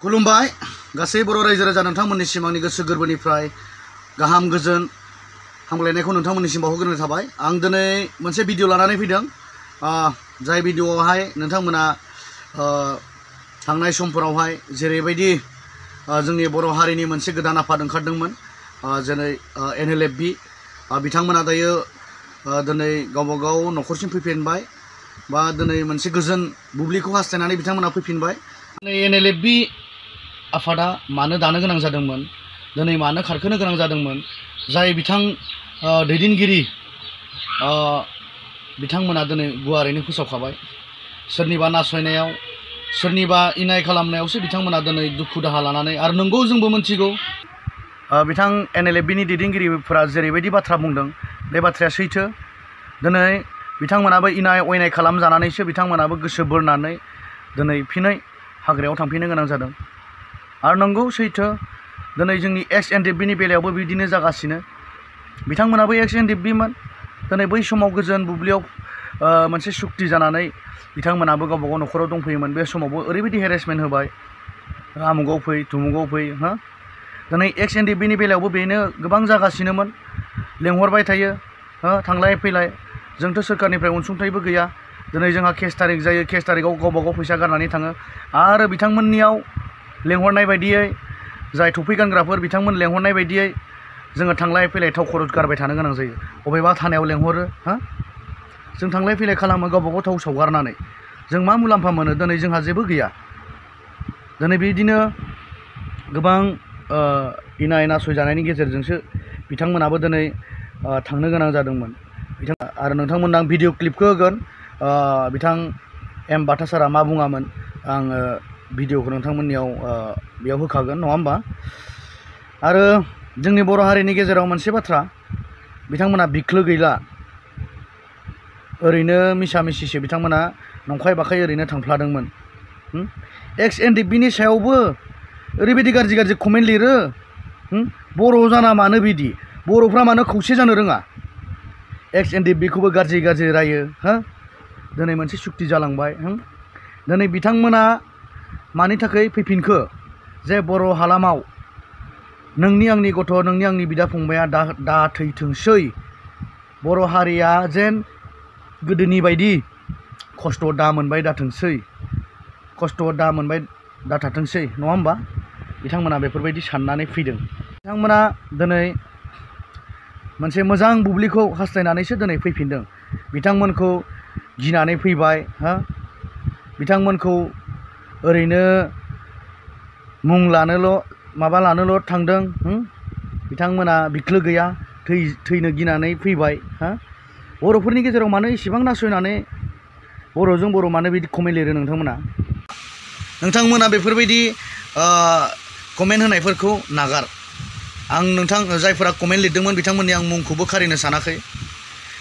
खुलुमबाय गासै बर' रायजो राजा नोंथांमोननिसिम आंनि गोसो गोरबोनिफ्राय गाहाम गोजोन हामलायनायखौ नोंथांमोननिसिम बावहरग्रोनाय थाबाय। आं दिनै मोनसे भिडिअ लानानै फैदों। जाय भिडिअआवहाय नोंथांमोना थांनाय समफोरावहाय जेरैबायदि जोंनि बर' हारिनि मोनसे गोदान आफाद ओंखारदोंमोन, जेरै NLFB बिथांमोना दायो दिनै गावबा गाव न'खरसिम फैफिनबाय बा दिनै मोनसे गोजोन बुब्लिखौ हास्थायनानै बिथांमोना फैफिनबाय। NLFB आफादा मानो दानो गोनां जादोंमोन, दिनै मानो खारखोनो गोनां जादोंमोन, जाय बिथां दैदेनगिरि बिथांमोना दिनै गुवारैनो फोसावखाबाय। सोरनिबा नासयनायाव, सोरनिबा इनाय खालामनायावसो बिथांमोना दिनै दुखु दाहा लानानै, आरो नंगौ जोंबो मिथिगौ बिथां NLFBनि दैदेनगिरिफोरा जेरैबायदि बाथ्रा बुंदों बे बाथ्राया सैथो। दिनै बिथांमोनाबो इनाय अयनाय खालामजानानैसो बिथांमोनाबो गोसो बोरनानै दिनै फिनै हाग्रायाव थांफिननो गोनां जादों। आरो नंगौ सैथो, दिनै जोंनि NLFBनि बेलायावबो बिदिनो जागासिनो। बिथांमोनाबो NLFBमोन, दिनै बै समाव गोजोन बुब्लियाव मोनसे सुक्ति जानानै बिथांमोनाबो गावबा गाव न'खराव दंफैयोमोन। बे समावबो ओरैबायदि हेरेसमेन्ट होबाय, आमुगाव फै थुमुगाव फै। दिनै NLFBनि बेलायावबो बेनो गोबां जागासिनोमोन, लेंहरबाय थायो थांलाय फैलाय। जोंथ' सोरखारनिफ्राय अनसुंथाइबो गैया। दिनै जोंहा केस तारिख जायो, केस तारिखआव गावबा गाव फैसा गारनानै थाङो, आरो बिथांमोननियाव लेंहरनाय बायदियै, जाय टफि गानग्राफोर बिथांमोन लेंहरनाय बायदियै जोङो थांलाय फैलाय थाव खरस गारबाय थानो गोनां जायो। बबेबा थानायाव लेंहरो, जों थांलाय फैलाय खालामो गावबा गाव थाव सावगारनानै। जों मा मुलाम्फा मोनो? दिनै जोंहा जेबो गैया। दिनै बिदिनो गोबां इनाय नासयजानायनि गेजेरजोंसो बिथांमोनाबो दिनै थांनो गोनां जादोंमोन। आरो नोंथांमोननो आं भिडिअ क्लिपखौ होगोन। बिथां M बाथा सारा मा बुङामोन, आङो भिडिअखौ नोंथांमोननियाव बेयाव होखागोन, नङा होमबा? आरो जोंनि बर' हारिनि गेजेराव मोनसे बाथ्रा, बिथांमोना बिख्लो गैला, ओरैनो मिसा मिसिसो बिथांमोना नंखाय बाखाय ओरैनो थांफ्लादोंमोन। NLFBनि सायावबो ओरैबायदि गाज्रि गाज्रि कमेन्ट लिरो। बर' जाना मानो बिदि, बर'फ्रा मानो खौसे जानो रोङा? NLFBखौबो गाज्रि गाज्रि रायो। दिनै मोनसे सुक्ति जालांबाय। दिनै बिथांमोना मानि थाखाय फैफिनखो? जे बर' हालामाव नोंनि आंनि गथ', नोंनि आंनि बिदा फंबाया दा थैथोंसै, बर' हारिया जेन गोदोनि बायदि खस्थ' दा मोनबाय दाथोंसै, खस्थ' दा मोनबाय दाथाथोंसै, नङा होमबा? बिथांमोना बेफोरबायदि साननानै फैदों। बिथांमोना दिनै मोनसे मोजां बुब्लिखौ हास्थायनानैसो दिनै फैफिनदों। बिथांमोनखौ गिनानै फैबाय, बिथांमोनखौ ओरैनो मुं लानोल' माबा लानोल' थांदों। बिथांमोना बिख्लो गैया, थैनो गिनानै फैबाय। बर'फोरनि गेजेराव मानो इसेबां नासयनानै बर'जों बर' मानो बिदि कमेन्ट लिरो नोंथांमोना बेफोरबायदि कमेन्ट होनायफोरखौ नागार। आं जायफोरा कमेन्ट लिरदोंमोन बिथांमोननि आं मुंखौबो खारिनो सानाखै।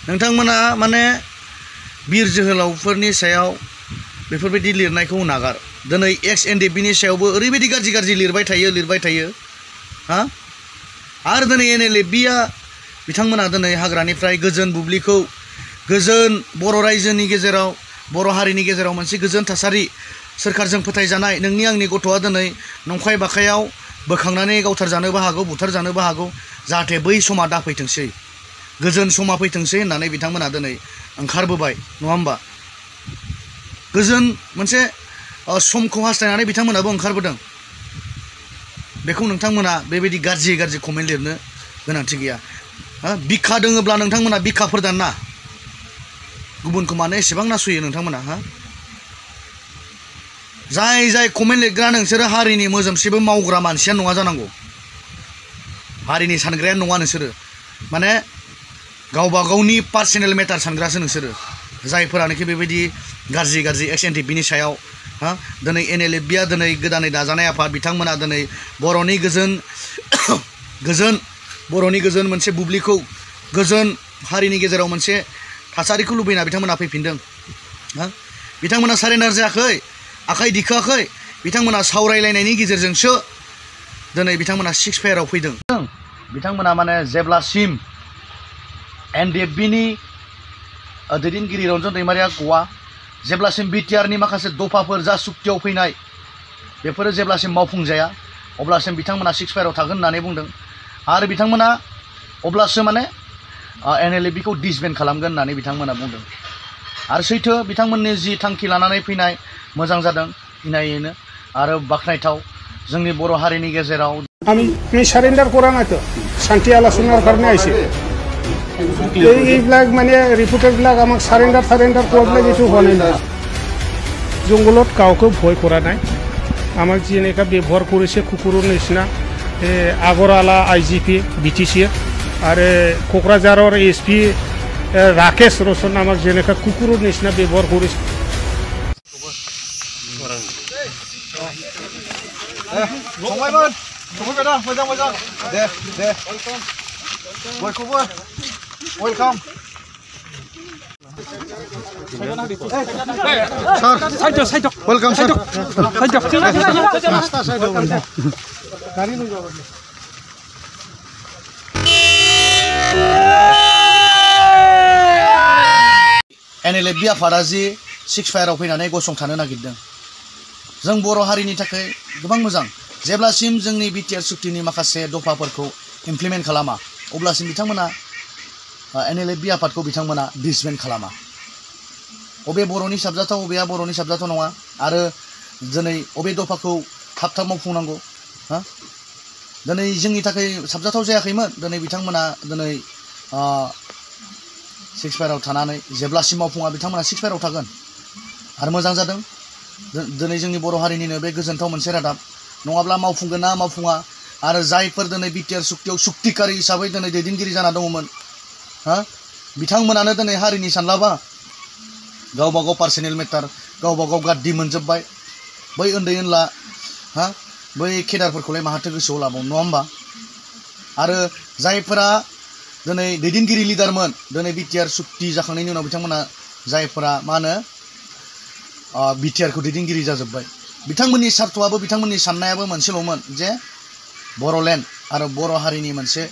नोंथांमोना माने बिर जोहोलावफोरनि सायाव बेफोरबायदि लिरनायखौ नागार। दिनै NLFBनि सायावबो ओरैबायदि गाज्रि गाज्रि लिरबाय थायो। आरो दिनै NLFBया बिथांमोना दिनै हाग्रानिफ्राय गोजोन बुब्लिखौ, गोजोन बर' रायजोनि गेजेराव, बर' हारिनि गेजेराव मोनसे गोजोन थासारि, सोरखारजों फोथायजानाय नोंनि आंनि गथ'आ दिनै नंखाय बाखायाव बोखांनानै गावथारजानोबो हागौ, बुथारजानोबो हागौ, जाहाथे बै समा दा फैथोंसै, गोजोन समा फैथोंसै होननानै बिथांमोना दिनै ओंखारबोबाय, नङा होमबा? गोजोन मोनसे समखौ हास्थायनानै बिथांमोनाबो ओंखारबोदों। बेखौ नोंथांमोना बेबायदि गाज्रि गाज्रि कमेन्ट लिरनो गोनांथि गैया। बिखा दोङोब्ला नोंथांमोना बिखाफोर दानना, गुबुनखौ मानो एसेबां नासयो नोंथांमोना? जाय कमेन्ट लिरग्रा नोंसोरो हारिनि मोजोमसेबो मावग्रा मानसियानो नङा जानांगौ, हारिनि सानग्रायानो नङा नोंसोरो, माने गावबा गावनि पार्सनेल मेटार सानग्रासो नोंसोरो, जायफोरानोखि बेबायदि गाज्रि गाज्रि NLFBनि सायाव। दिनै NLFBया दिनै गोदानै दाजानाय आफाद, बिथांमोना दिनै बर'नि गोजोन मोनसे बुब्लिखौ, गोजोन हारिनि गेजेराव मोनसे थासारिखौ लुबैना बिथांमोना फैफिनदों। बिथांमोना सारेन्डार जायाखै, आखाइ दिखोआखै। बिथांमोना सावरायलायनायनि गेजेरजोंसो दिनै बिथांमोना 6 फेयाराव फैदों। बिथांमोना माने जेब्लासिम NLFBनि दैदेनगिरि रन्जन दैमारिया गवा, जेब्लासिम BTRनि माखासे दफाफोर जा सुक्तियाव फैनाय बेफोरो जेब्लासिम मावफुंजाया अब्लासिम बिथांमोना 6 फायाराव थागोन होननानै बुंदों आरो बिथांमोना अब्लासो माने NLFB खौ डिसबेन्ड खालामगोन होननानै बिथांमोना बुंदों आरो सैथो बिथांमोननि जि थांखि लानानै फैनाय मोजां जादों इनायैनो आरो बाख्नायथाव जोंनि बर' हारिनि गेजेराव আমি সারেন্ডার করা নাই তো শান্তি আলোচনার কারণে আইছি এইবিলাক মানে রিপোর্টারবিলাক আমাক সারেন্ডার করলে কিছু হলে না জঙ্গলত কাউকে ভয় করা নাই আমাক যেনেকা ব্যবহার করেছে কুকুরের নিচিনা আগরতলা IGP BTC আর কোকরাঝারের SP রাকেশ রোশন আমাক যেনেকা কুকুরের নিচিনা ব্যবহার করেছে मोजां दे बयखौबो वेलकाम सार वेलकाम सार NLFB आफादा जि 6 फायाराव फैनानै गसंथानो नागिरदों जों बर' हारिनि थाखाय गोबां मोजां जेब्लासिम जोंनि बिटिआर सुक्तिनि माखासे दफाफोरखौ इमप्लिमेन्ट खालामा अब्लासिम बिथांमोना NLFB आफादखौ बिथांमोना डिसबेन्ड खालामा अबे बर'नि साबजाथाव अबेया बर'नि साबजाथाव नङा आरो दिनै अबे दफाखौ थाब थाब मावफुंनांगौ दिनै जोंनि थाखाय साबजाथाव जायाखैमोन दिनै बिथांमोना दिनै 6 फायाराव थानानै जेब्लासिम मावफुङा बिथांमोना 6 फायाराव थागोन आरो मोजां जादों दिनै जोंनि बर' हारिनिनो बे गोजोनथाव मोनसे रादाब नङाब्ला मावफुंगोन ना मावफुङा आरो जायफोर दिनै बिटिआर सुक्तियाव सुक्तिकारि हिसाबै दिनै दैदेनगिरि जाना दङमोन बिथांमोनानो दिनै हारिनि सानलाबा गावबा गाव पार्सनेल मेटार गावबा गाव गाद्दि मोनजोब्बाय बै उन्दै उनला बै केडारफोरखौलाय माहाथो गोसोआव लाबावनो नङा होमबा आरो जायफोरा दिनै दैदेनगिरि लिडारमोन दिनै बिटिआर सुक्ति जाखांनायनि उनाव बिथांमोना जायफोरा मा होनो बिटिआरखौ दैदेनगिरि जाजोब्बाय बिथांमोननि सार्थआबो बिथांमोननि साननायाबो मोनसेल'मोन जे बर'लेण्ड आरो बर' हारिनि मोनसे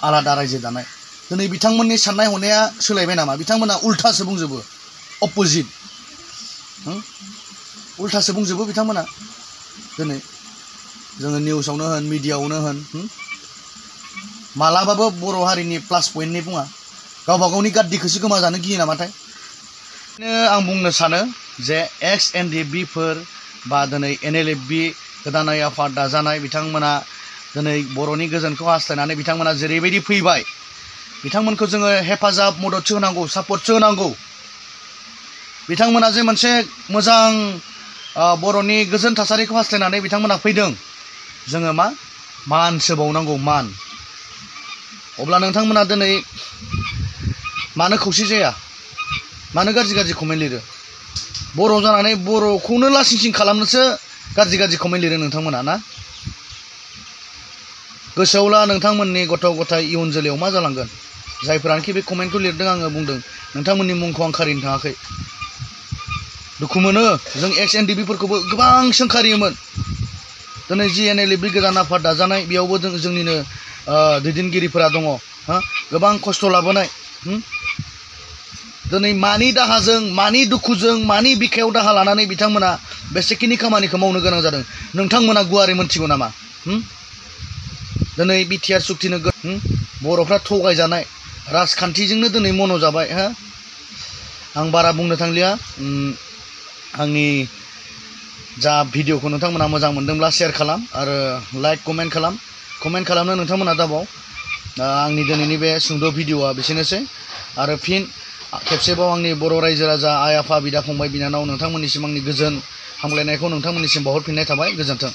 आलादा रायजो दानाय दिनै बिथांमोननि साननाय हनाया सोलायबाय नामा बिथांमोना उल्थासो बुंजोबो अपोजिट उल्थासो बुंजोबो बिथांमोना दिनै जोङो निउसावनो होन मिडियायावनो होन मालाबाबो बर' हारिनि प्लास पइन्टनि बुङा गावबा गावनि गाद्दिखौसो गोमाजानो गियो नामाथाय आं बुंनो सानो जे XNDBफोर बा दिनै NLFB गोदानै आफाद दाजानाय बिथांमोना दिनै बर'नि गोजोनखौ हास्थायनानै बिथांमोना जेरैबायदि फैबाय बिथांमोनखौ जोङो हेफाजाब मददसो होनांगौ सापर्टसो होनांगौ बिथांमोना जे मोनसे मोजां बर'नि गोजोन थासारिखौ हास्थायनानै बिथांमोना फैदों जोङो मानसो बावनांगौ मान अब्ला नोंथांमोना दिनै मानो खौसे जाया मानो गाज्रि कमेन्ट लिरो बर' जानानै बर'खौनो लासिंसिं खालामनोसो गाज्रि कमेन्ट लिरो नोंथांमोना ना गोसोआव ला नोंथांमोननि गथ' गथाय इयुन जोलैयाव मा जालांगोन जायफोरानोखि बे कमेन्टखौ लिरदों आङो बुंदों नोंथांमोननि मुंखौ आं खारिनो थाङाखै दुखु मोनो जों XNDBफोरखौबो गोबां सोंखारियोमोन दिनै जि NLFB गोदान आफाद दाजानाय बेयावबो जोंनिनो दैदेनगिरिफोरा दङ गोबां खस्थ' लाबोनाय दिनै मानि दाहाजों मानि दुखुजों मानि बिखायाव दाहा लानानै बिथांमोना बेसेखिनि खामानिखौ मावनो गोनां जादों नोंथांमोना गुवारै मोनथिगौ नामा दिनै बिटिआर सुक्तिनो बर'फ्रा थगायजानाय राजखान्थिजोंनो दिनै मन' जाबाय आं बारा बुंनो थांलिया आंनि जा भिडिअखौ नोंथांमोना मोजां मोनदोंब्ला शेयार खालाम आरो लाइक कमेन्ट खालामनो नोंथांमोना दाबाव आंनि दिनैनि बे सुंद' भिडिअआ बेसेनोसै आरो फिन खेबसेबाव आंनि बर' रायजो राजा आइ आफा बिदा फंबाय बिनानाव नोंथांमोननिसिम आंनि गोजोन हामलायनायखौ नोंथांमोननिसिम बावहरफिननाय थाबाय गोजोन्थों।